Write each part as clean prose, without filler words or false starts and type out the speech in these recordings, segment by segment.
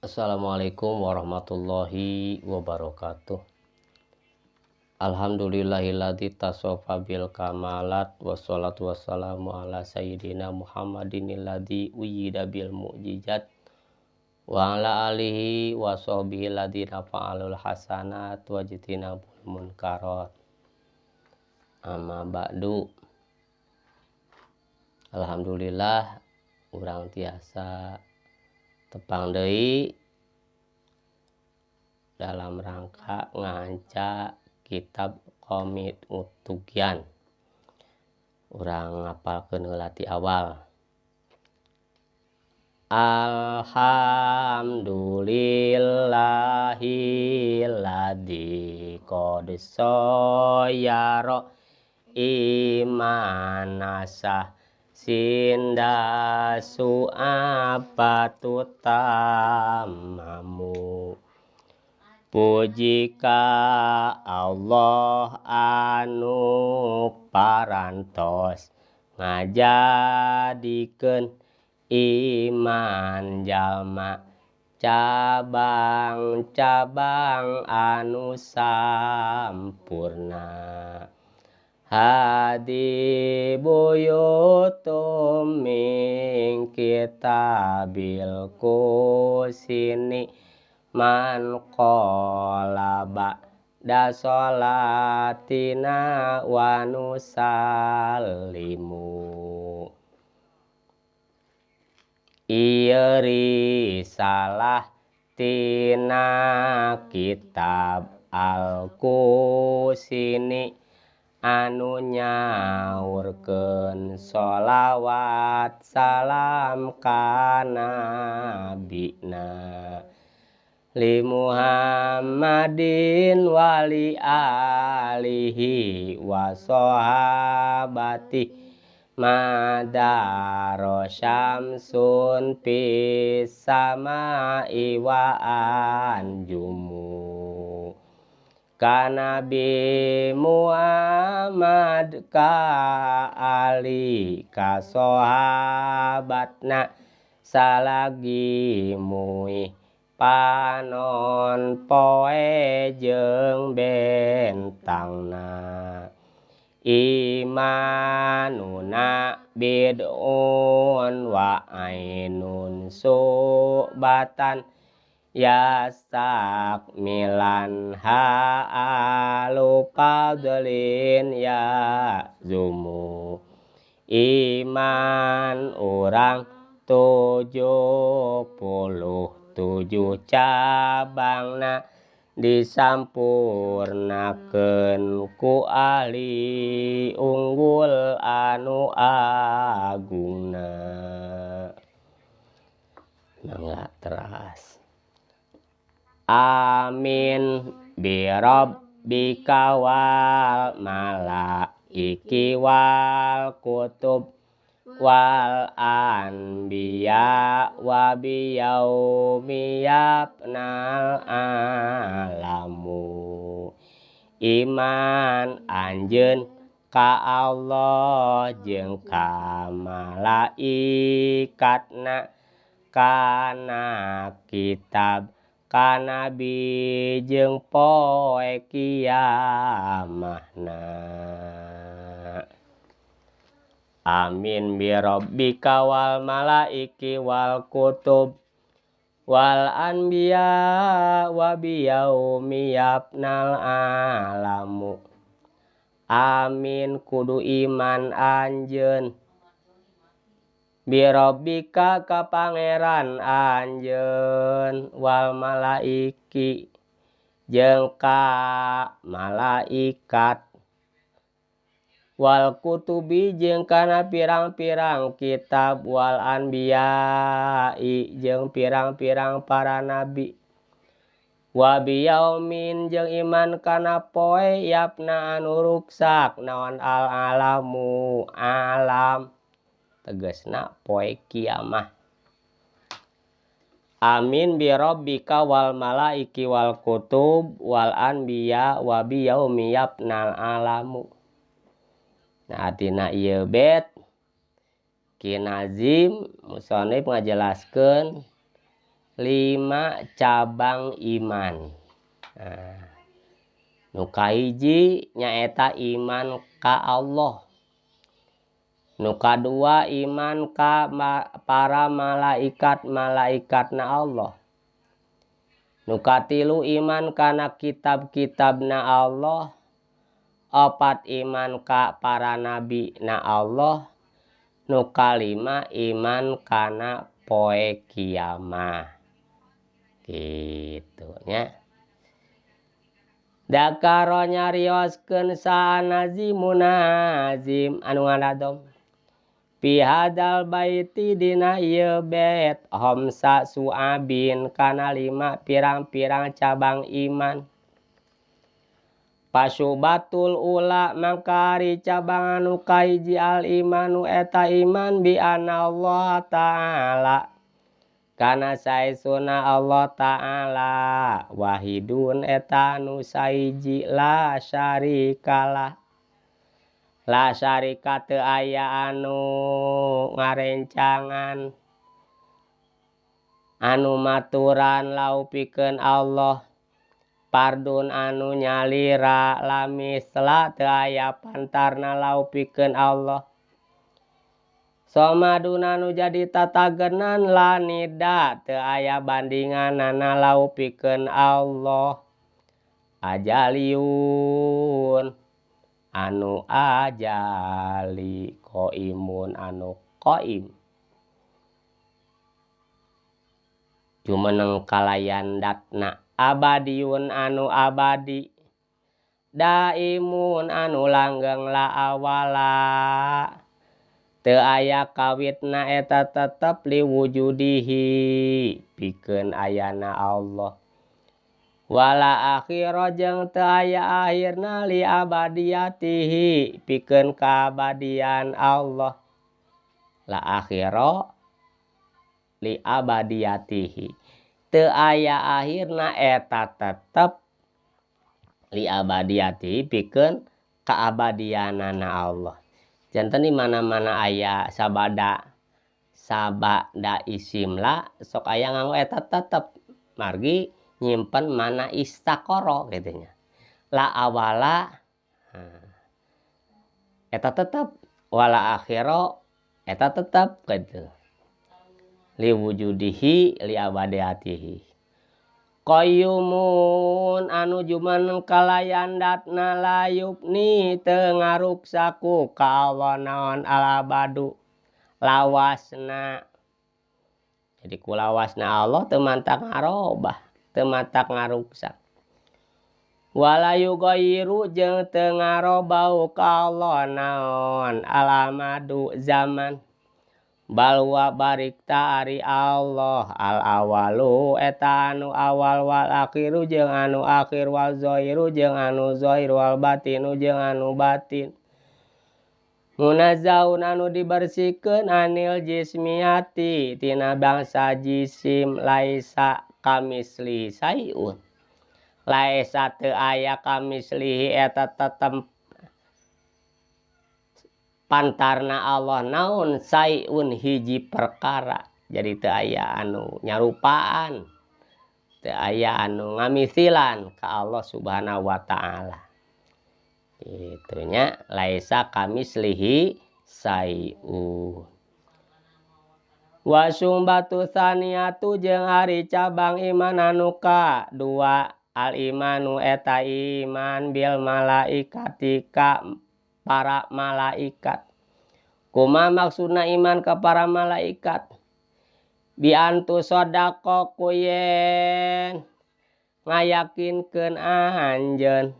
Assalamualaikum warahmatullahi wabarakatuh. Alhamdulillahilladzi tasofa bil kamalat wassalatu wassalamu ala sayyidina Muhammadin alladzi uyyida bil mu'jizat wa ala alihi wa sahbihi alladzina fa'alul hasanat wa jtinabul munkarat. Amma ba'du. Alhamdulillah urang tiasa tepang deui dalam rangka ngaca kitab Qomit Utugyan. Urang ngapalkeun heula ti awal. Alhamdulillahilladzi qad sayyara imanasah sindasu apa tutamamu. Puji ka Allah anu parantos ngajadikeun iman jalma cabang-cabang anu sampurna. Hadi buyutum min kitabil kusini man qala ba'da sholatina wa nusallimu. Ieu risalah tina kitab Al-Kusini anu nyaurkeun sholawat salam ka nabina li Muhammadin wali alihi wa sahabati madaro syamsun fis samai wa anjumu. Ka Nabi Muhammad ka ali ka sahabatna salagi muih panon poe jeung bentangna. Imanuna bid'un wa ainun su'batan yasak milan ha'alu fadlin ya zumu. Iman urang 77 cabangna disampurnakeun ku ahli unggul anu agungna. Mangga teras. Amin bi rabbika wal malaiki wal kutub wal anbiya wa bi yaumi yafnal alamu. Iman anjeun ka Allah jeung ka malaikatna kana kitab ka nabi jeung poe kiamahna. Amin bi rabbika wal malaiki wal kutub wal anbiya wa bi yaumi yafnal alamu. Amin kudu iman anjeun bi rabbika ka pangeran anjeun wal malaiki jeung ka malaikat wal kutubi jeung kana pirang-pirang kitab wal anbiya'i jeung pirang-pirang para nabi wa bi yaumin jeung iman kana poe yapna anu ruksak naon al alamu alam tegasna poe kiamah. Amin bi rabbika wal malaiki wal kutub wal anbiya wa bi yaumi yapnal alamu. Nah artina ieu bet Ki Nazim musonif ngajelaskeun 5 cabang iman. Nah, nu kahiji nyaeta iman ka Allah. Nu kadua iman ka para malaikat-malaikatna Allah. Nu katilu iman kana kitab-kitabna Allah. Opat iman ka para nabi na Allah. Nu kalima iman kana poe kiamah. Gitu nya. Dakaro nyarioskeun sanazimu nazim anu ngadadom. Fi hadzal baiti dina ieu bait khamsa su'abin kana 5 pirang-pirang cabang iman. Pasubatul ula mangka ari cabang anu kahiji al imanu eta iman bi anna Allah ta'ala. Kana saesuna Allah ta'ala wahidun eta anu sahiji la syarikalah. La syarika teu aya anu ngarencangan anu maturan lau pikeun Allah. Pardun anu nyalira lamisla teu aya pantarna lau pikeun Allah. Somadun anu jadi tatagenan lanida teu aya bandinganana lau pikeun Allah. Ajaliun anu ajali qaimun anu qaim. Jumeneng kalayan datna abadiun anu abadi. Daimun anu langgeng la awala. Teu aya kawitna eta tetep liwujudihi pikeun ayana Allah. Wala akhira jeung teu aya akhirna li abadiyatihi pikeun kaabadian Allah. La akhira li abadiyatihi teu aya akhirna eta tetep li abadiyatihi pikeun kaabadianana Allah. Janten di mana-mana aya sabada isim la sok aya nganggo eta tetep margi nyimpen mana istaqara kitu nya. La awala eta tetep wala akhira eta tetep kitu. Liwujudihi li abadiyatihi. Qayyumun anu jumeneng kalayan datna layubni teu ngaruksaku ka Allah naon alabadu lawasna. Jadi ku lawasna Allah teu mantak ngarobah, teu mantak ngaruksak. Wala yughayyiru jeung teu ngarobah ka Allah naon alamadu zaman. Balwa barikta ari Allah al awalu eta anu awal wal akhiru jeung anu akhir wal zahiru jeung anu zahir wal batinu jeung anu batin. Munazzaun anu dibersihkeun anil jismiyati tina bangsa jisim laisa kamisli saiun. Laisa teu aya kamislihi eta tetem pantarna Allah naon saiun hiji perkara. Jadi teu aya anu nyarupaan, teu aya anu ngamisilan ka Allah Subhanahu wa taala. Kitu nya laisa kamislihi saiun. Wa sumbatu saniyatu jeung ari cabang iman anu ka dua al imanu eta iman bil malaikati ka para malaikat. Kumaha maksudna iman ka para malaikat? Bi antu sodaqo ku yen ngayakinkeun anjeun.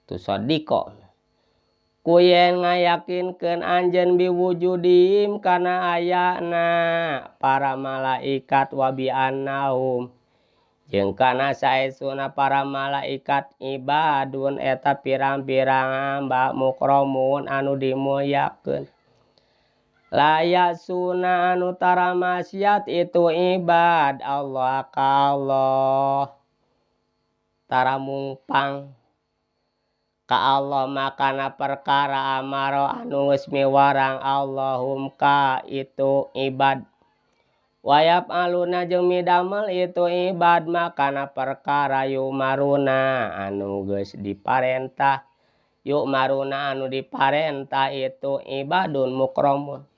Tu sodiko. Ku yen ngayakinkeun anjeun biwujudim kana ayana para malaikat wa bi annahum jeung kana saesuna para malaikat ibadun eta pirang-pirang hamba mukramun anu dimulyakeun. La yasuna anu tara maksiat itu ibad Allah ka Allah. Tara mungpang ka Allah makana perkara amaro anu geus miwarang Allahum ka itu ibad. Wayap aluna jeung midamel itu ibad makana perkara yumaruna anu geus diparentah yumaruna anu diparentah itu ibadun mukromun.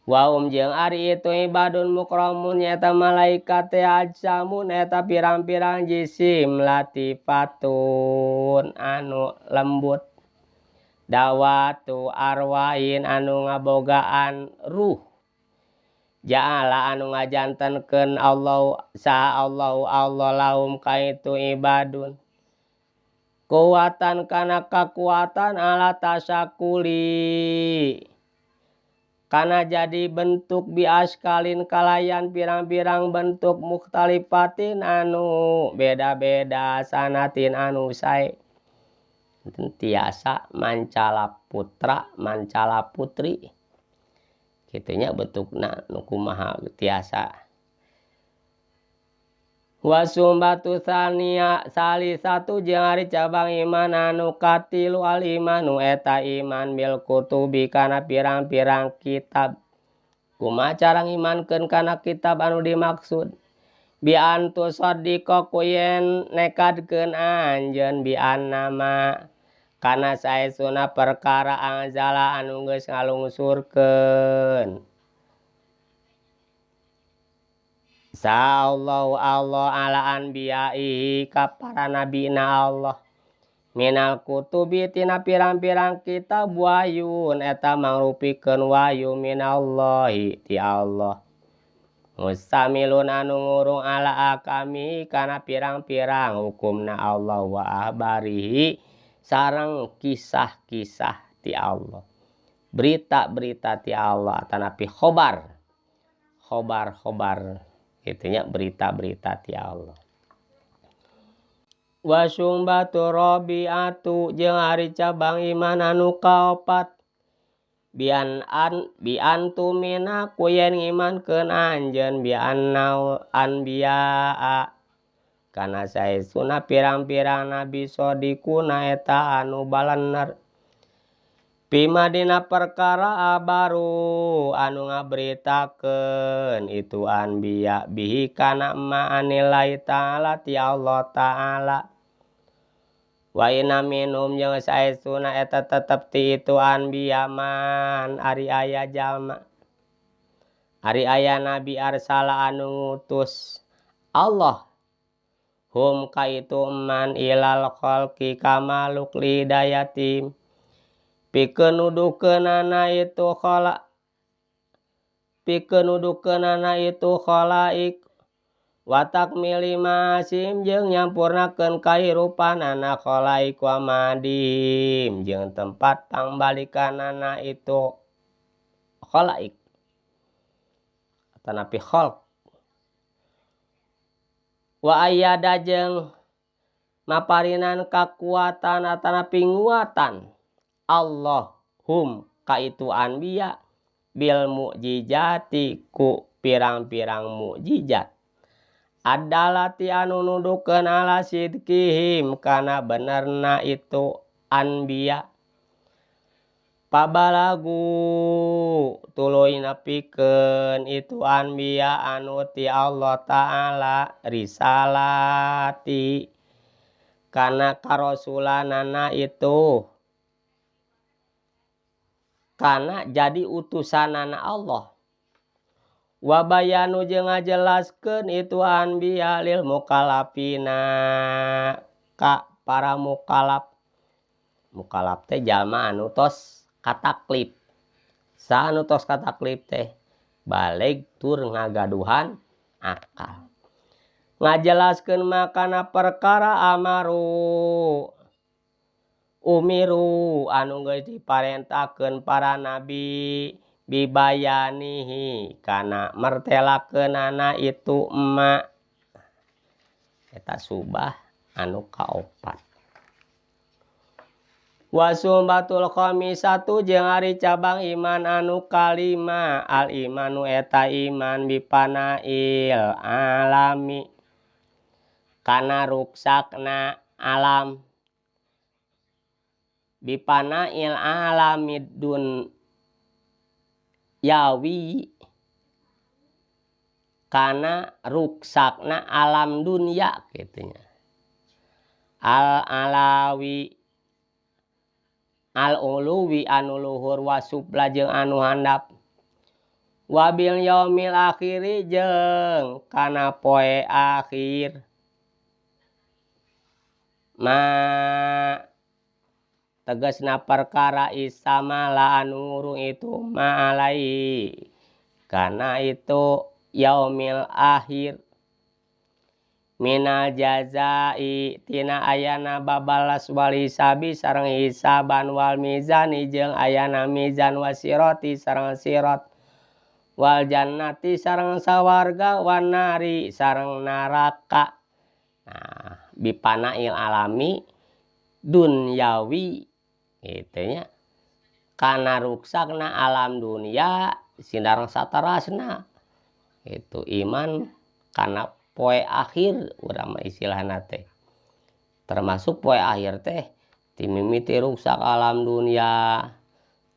Waum jeung ari itu ibadun mukromun nyaeta malaikat teh ajsamun eta pirang-pirang jisim latifatun anu lembut dawatu arwain anu ngabogaan ruh. Ja'ala anu ngajantenkeun Allah saha Allahu Allah lahum ka itu ibadun kuwatan kana kakuatan ala tasakuli kana jadi bentuk biaskalin kalayan pirang-pirang bentuk mukhtalifatin anu beda-beda sanatin anu sae tiasa mancala putra mancala putri kitunya bentukna nu kumaha tiasa. Wasumbatu sania salisatu jeung ari cabang iman anu katilu al imanu eta iman bil kutubi kana pirang-pirang kitab. Kumaha cara ngimankeun kana kitab anu dimaksud? Bi antu sadiqa ku yen nekadkeun anjeun bi annama kana saestuna perkara anzala anu geus ngalungsurkeun sa Allahu Allah ala anbiya'ihi ka para nabina Allah minal kutubi tina pirang-pirang kitab wahyun eta mangrupikeun wahyu minallahi ti Allah mustamilun anu ngurung ala akami kana pirang-pirang hukumna Allah wa ahbarihi sareng kisah-kisah ti Allah berita-berita ti Allah atanapi khobar khobar-khobar itunya berita-berita ti Allah. Wa sumbatu rabi'atu jeung ari cabang iman anu kaopat bian an bi antumina ku yen ngimankeun anjeun bi annau anbiyaa kana saestuna pirang-pirang nabi sodikuna eta anu balener bima dina perkara baru anu ngaberitakeun itu anbiya bihi kana ma anillahi ta'ala ti Allah ta'ala. Wa inna minhum jeung saestuna eta tetep ti itu anbiya man ari aya jalma ari aya nabi arsala anu ngutus Allah hum ka itu man ilal khalqi ka makhluk lidayatim pikeun nuduhkeunana itu khala pikeun nuduhkeunana itu khalaik wa takmili masim jeung nyampurnakeun kahirupanana khalaik wa madim jeung tempat pangbalikanana itu khalaik atanapi khalq wa ayyada jeung maparinan kakuatan atanapi nguatan Allah hum ka itu anbiya bil mukjizati ku pirang-pirang mukjizat adalati anu nuduhkeun ala sidqihim kana benerna itu anbiya pabalagu tuluy nepikeun itu anbiya anu ti Allah ta'ala risalati kana karasulanana itu kana jadi utusanana Allah. Wa bayanu jeung ngajelaskeun itu anbiya lil mukallafina ka para mukallaf. Mukallaf teh jalma anu tos kataklif. Saha anu tos kataklif teh baleg tur ngagaduhan akal. Ngajelaskeun makana perkara amaru umiru anu geus diparentahkeun para nabi bibayanihi kana mertelakeunana itu emak. Eta subah anu kaopat. Wasumbatul khamisatu jeung ari cabang iman anu kalima al imanu eta iman bipanail alami kana ruksakna alam bipanail alami dun yawi Kana ruksakna alam dunya kitu nya. Al alawi al uluwi anu luhur wasupla jeung anu handap wabil yaumil akhiri jeung kana poe akhir ma tegasna perkara istamala anu ngurung itu ma alaihi kana itu yaumil akhir minal jazai tina ayana babalas wal hisabi sareng hisaban wal mizani jeung ayana mizan wasiroti sareng sirot wal jannati sareng sawarga wan nari sareng naraka. Nah bipanail alami dunyawi kitu nya kana ruksakna alam dunia sinareng saterasna kitu iman kana poe akhir urang mah istilahna teh termasuk poe akhir teh ti mimiti ruksak alam dunia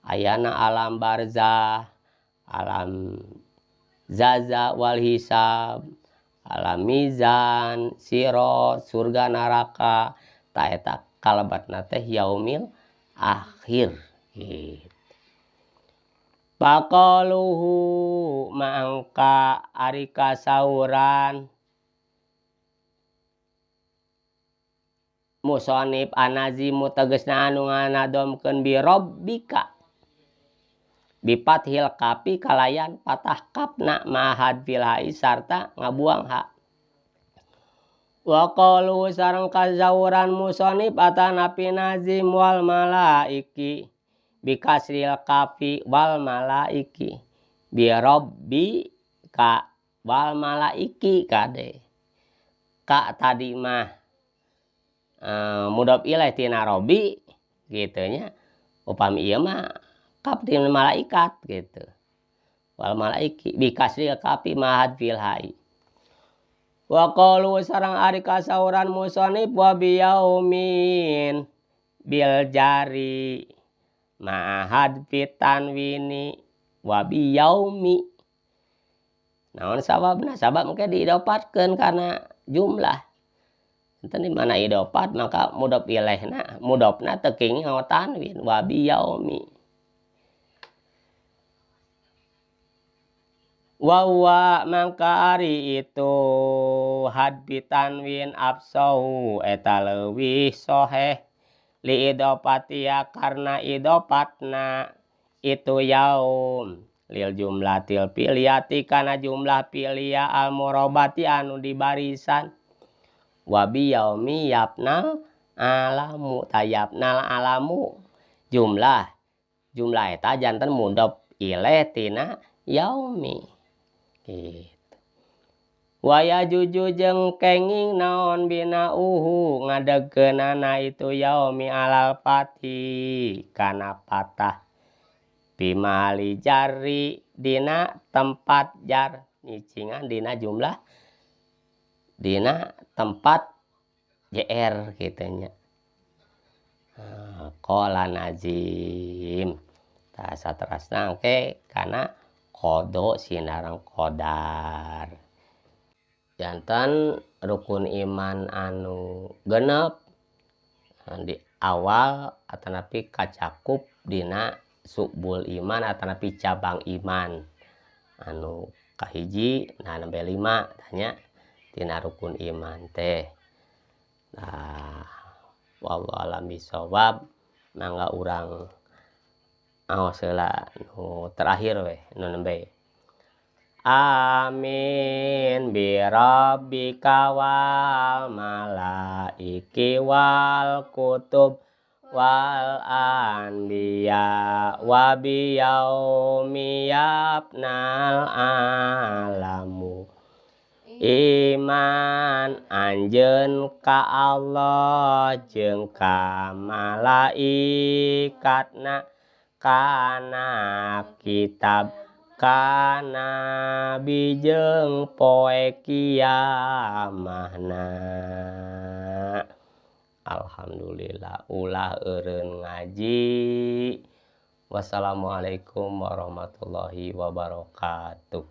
ayana alam barzah alam jaza wal hisab alam mizan sirot surga naraka tah eta kalebetna teh yaumil akhir gitu. Faqaluhu mangka ari kasauran musonib anazimu tegesna anu nganadomkeun birabbika bifathil kafi kalayan patah kafna mahadfil hai sarta ngabuang ha. Wa qalu sareng kasauran musonib atanapi nazim wal malaiki bikasril kafi wal malaiki birabbika wal malaiki kade ka tadi mah mudhof ilaih tina robbi kitu nya upami ieu mah kaf tina malaikat gitu wal malaiki bikasril kafi mahadfil hai. Wa qalu sareng ari kasauran musonib wa biyaumin bil jari ma'ahad fitanwini wa biyaumi naon sababna sabab engke diidopatkeun kana jumlah enten di mana idopat maka mudhof ilaihna mudhofna teu kenging nganggo tanwin wa biyaumi. Wa huwa mangka ari itu hadfi tanwin afsahu eta leuwih soheh li idofatia karna idofatna itu yaum lil jumlatil fi'liyati kana jumlah fi'liyah al murabati anu dibarisan wa bi yaumi yafnal alamu tayafnal alamu jumlah jumlah eta janten mudhof ilaih tina yaumi gitu. Waya juju jeung kenging naon binauhu ngadegkeunana itu yaumi alal fati kana patah bimali jari dina tempat jar nyicingan dina jumlah dina tempat jr kitu nya. Qala nazim tah saterasna engke kana qada sinareng qadar. Janten rukun iman anu genep di awal atanapi kacakup dina su'bul iman atanapi cabang iman anu kahiji nah nembe 5 tanya tina rukun iman teh. Nah wallahu alam bisawab mangga urang aos heula nu terakhir we nu nembe. Amin bi rabbika wal malaiki wal kutub wal anbiya wa bi yaumi yafnal alamu. Iman anjeun ka Allah jeung ka malaikatna kana kitab kana nabi jeung poe kiamahna. Alhamdulillah ulah eureun ngaji. Wassalamualaikum warahmatullahi wabarakatuh.